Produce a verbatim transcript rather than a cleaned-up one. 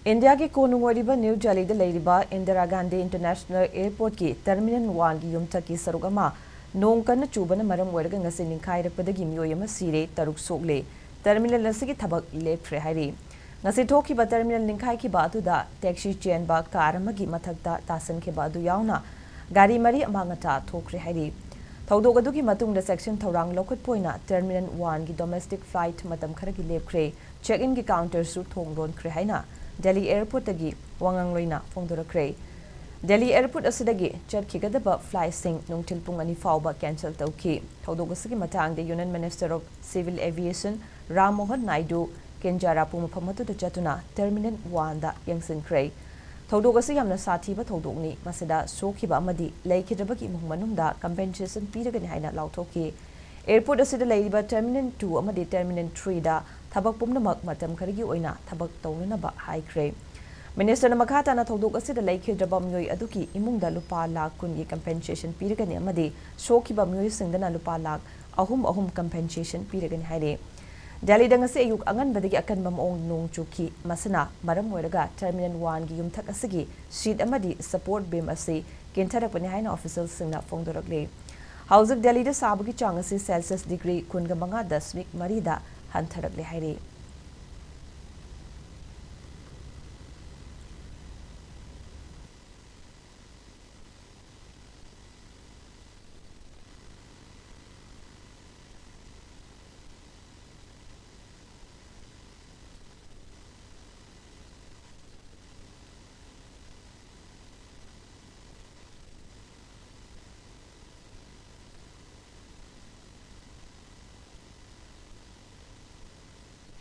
ꯏꯟꯗꯤꯌꯥꯒꯤ ꯀꯣꯅꯨꯡ ꯑꯣꯏꯔꯤꯕ ꯅ꯭ꯌꯨ ꯗꯦꯜꯂꯤꯗ ꯂꯩꯔꯤꯕ ꯏꯟꯗꯤꯔꯥ ꯒꯥꯟꯙꯤ ꯏꯟꯇꯔꯅꯦꯁꯅꯦꯜ ꯑꯦꯌꯔꯄꯣꯔꯠꯀꯤ ꯇꯔꯃꯤꯅꯜ ꯋꯥꯟꯒꯤ ꯌꯨꯝꯊꯛꯀꯤ ꯁꯔꯨꯛ ꯑꯃ ꯅꯣꯡ ꯀꯟꯅ ꯆꯨꯕꯅ ꯃꯔꯝ ꯑꯣꯏꯔꯒ ꯉꯁꯤ ꯅꯤꯡꯈꯥꯏꯔꯛꯄꯗꯒꯤ ꯃꯤꯑꯣꯏ ꯑꯃ ꯁꯤꯔꯦ, ꯇꯔꯨꯛ ꯁꯣꯛꯂꯦ꯫ ꯇꯔꯃꯤꯅꯜ ꯑꯁꯤꯒꯤ ꯊꯕꯛ ꯂꯦꯞꯈ꯭ꯔꯦ ꯍꯥꯏꯔꯤ꯫ ꯉꯁꯤ ꯊꯣꯛꯈꯤꯕ ꯇꯔꯃꯤꯅꯜ ꯅꯤꯡꯈꯥꯏꯈꯤꯕ ꯑꯗꯨꯗ ꯇꯦꯛꯁꯤ ꯆꯦꯟꯕ ꯀꯥꯔ ꯑꯃꯒꯤ ꯃꯊꯛꯇ ꯇꯥꯁꯟꯈꯤꯕ ꯑꯗꯨ ꯌꯥꯎꯅ ꯒꯥꯔꯤ ꯃꯔꯤ ꯑꯃꯥꯡ ꯑꯇꯥ ꯊꯣꯛꯈ꯭ꯔꯦ ꯍꯥꯏꯔꯤ꯫ ꯊꯧꯗꯣꯛ ꯑꯗꯨꯒꯤ ꯃꯇꯨꯡꯗ ꯆꯦꯛꯁꯤꯟ ꯊꯧꯔꯥꯡ ꯂꯧꯈꯠꯄ ꯑꯣꯏꯅ ꯇꯔꯃꯤꯅꯜ ꯋꯥꯟꯒꯤ ꯗꯣꯃꯦꯁꯇꯤꯛ ꯐ꯭ꯂꯥꯏꯠ ꯃꯇꯝ ꯈꯔꯒꯤ ꯂꯦꯞꯈ꯭ꯔꯦ꯫ ꯆꯦꯛ ꯏꯟꯒꯤ ꯀꯥꯎꯟꯇꯔꯁꯨ ꯊꯣꯡ ꯂꯣꯟꯈ꯭ꯔꯦ ꯍꯥꯏꯅ ꯗꯦꯜꯂꯤ ꯑꯦꯌꯔꯄꯣꯔꯠꯇꯒꯤ ꯋꯥꯉꯥꯡꯂꯣꯏꯅ ꯐꯣꯡꯗꯣꯔꯛꯈ꯭ꯔꯦ꯫ ꯗꯦꯜꯂꯤ ꯑꯦꯌꯔꯄꯣꯔꯠ ꯑꯁꯤꯗꯒꯤ ꯆꯠꯈꯤꯒꯗꯕ ꯐ꯭ꯂꯥꯏꯠꯁꯤꯡ ꯅꯨꯡꯊꯤꯜ ꯄꯨꯡ ꯑꯅꯤ ꯐꯥꯎꯕ ꯀꯦꯟꯁꯦꯜ ꯇꯧꯈꯤ꯫ ꯊꯧꯗꯣꯛ ꯑꯁꯤꯒꯤ ꯃꯇꯥꯡꯗ Union Minister of Civil Aviation Ram Mohan Naidu ꯀꯦꯟꯖꯥꯔꯥꯄꯨ ꯃꯐꯝ ꯑꯗꯨꯗ ꯆꯠꯇꯨꯅ ꯇꯔꯃꯤꯅꯜ ꯋꯥꯟꯗ ꯌꯦꯡꯁꯤꯟꯈ꯭ꯔꯦ꯫ ꯊꯧꯗꯣꯛ ꯑꯁꯤ ꯌꯥꯝꯅ ꯁꯥꯊꯤꯕ ꯊꯧꯗꯣꯛꯅꯤ꯫ ꯃꯁꯤꯗ ꯁꯣꯛꯈꯤꯕ ꯑꯃꯗꯤ ꯂꯩꯈꯤꯗ꯭ꯔꯕꯒꯤ ꯏꯃꯨꯡ ꯃꯅꯨꯡꯗ ꯀꯝꯄꯦꯟꯁꯦꯁꯟ ꯄꯤꯔꯒꯅꯤ ꯍꯥꯏꯅ ꯂꯥꯎꯊꯣꯛꯈꯤ꯫ ꯑꯦꯌꯔꯄꯣꯔꯠ ꯑꯁꯤꯗ ꯂꯩꯔꯤꯕ ꯇꯔꯃꯤꯅꯜ ꯇꯨ ꯑꯃꯗꯤ ꯇꯔꯃꯤꯅꯜ ꯊ꯭ꯔꯤꯗ ꯊꯕꯛ ꯄꯨꯝꯅꯃꯛ ꯃꯇꯝ ꯈꯔꯒꯤ ꯑꯣꯏꯅ ꯊꯕꯛ ꯇꯧꯅꯅꯕ ꯍꯥꯏꯈ꯭ꯔꯦ꯫ ꯃꯤꯅꯤꯁꯇꯔꯅ ꯃꯈꯥ ꯇꯥꯅ ꯊꯧꯗꯣꯛ ꯑꯁꯤꯗ ꯂꯩꯈꯤꯗ꯭ꯔꯕ ꯃꯤꯑꯣꯏ ꯑꯗꯨꯒꯤ ꯏꯃꯨꯡꯗ ꯂꯨꯄꯥ ꯂꯥꯈ ꯀꯨꯟꯒꯤ ꯀꯝꯄꯦꯟꯁꯦꯁꯟ ꯄꯤꯔꯒꯅꯤ ꯑꯃꯗꯤ ꯁꯣꯛꯈꯤꯕ ꯃꯤꯑꯣꯏꯁꯤꯡꯗꯅ ꯂꯨꯄꯥ ꯂꯥꯈ ꯑꯍꯨꯝ ꯑꯍꯨꯝ ꯀꯝꯄꯦꯟꯁꯦꯁꯟ ꯄꯤꯔꯒꯅꯤ ꯍꯥꯏꯔꯤ꯫ ꯗꯦꯜꯂꯤꯗ ꯉꯁꯤ ꯑꯌꯨꯛ ꯑꯉꯟꯕꯗꯒꯤ ꯑꯀꯟꯕ ꯃꯑꯣꯡ ꯅꯣꯡ ꯆꯨꯈꯤ꯫ ꯃꯁꯤꯅ ꯃꯔꯝ ꯑꯣꯏꯔꯒ ꯇꯔꯃꯤꯅꯜ ꯋꯥꯟꯒꯤ ꯌꯨꯝꯊꯛ ꯑꯁꯤꯒꯤ ꯁꯤꯠ ꯑꯃꯗꯤ ꯁꯄꯣꯔꯠ ꯕꯤꯝ ꯑꯁꯤ ꯀꯦꯟꯊꯔꯛꯄꯅꯤ ꯍꯥꯏꯅ ꯑꯣꯐꯤꯁꯤꯌꯦꯜꯁꯤꯡꯅ ꯐꯣꯡꯗꯣꯔꯛꯂꯤ꯫ ꯍꯧꯖꯤꯛ ꯗꯦꯜꯂꯤꯗ ꯁꯥꯕꯒꯤ ꯆꯥꯡ ꯑꯁꯤ ꯁꯦꯜꯁꯤꯌꯁ ꯗꯤꯒ꯭ꯔꯤ ꯀꯨꯟꯒ ꯃꯉꯥ ꯗꯁꯃꯤꯛ ꯃꯔꯤꯗ ꯍꯟꯊꯔꯛꯂꯦ ꯍꯥꯏꯔꯤ꯫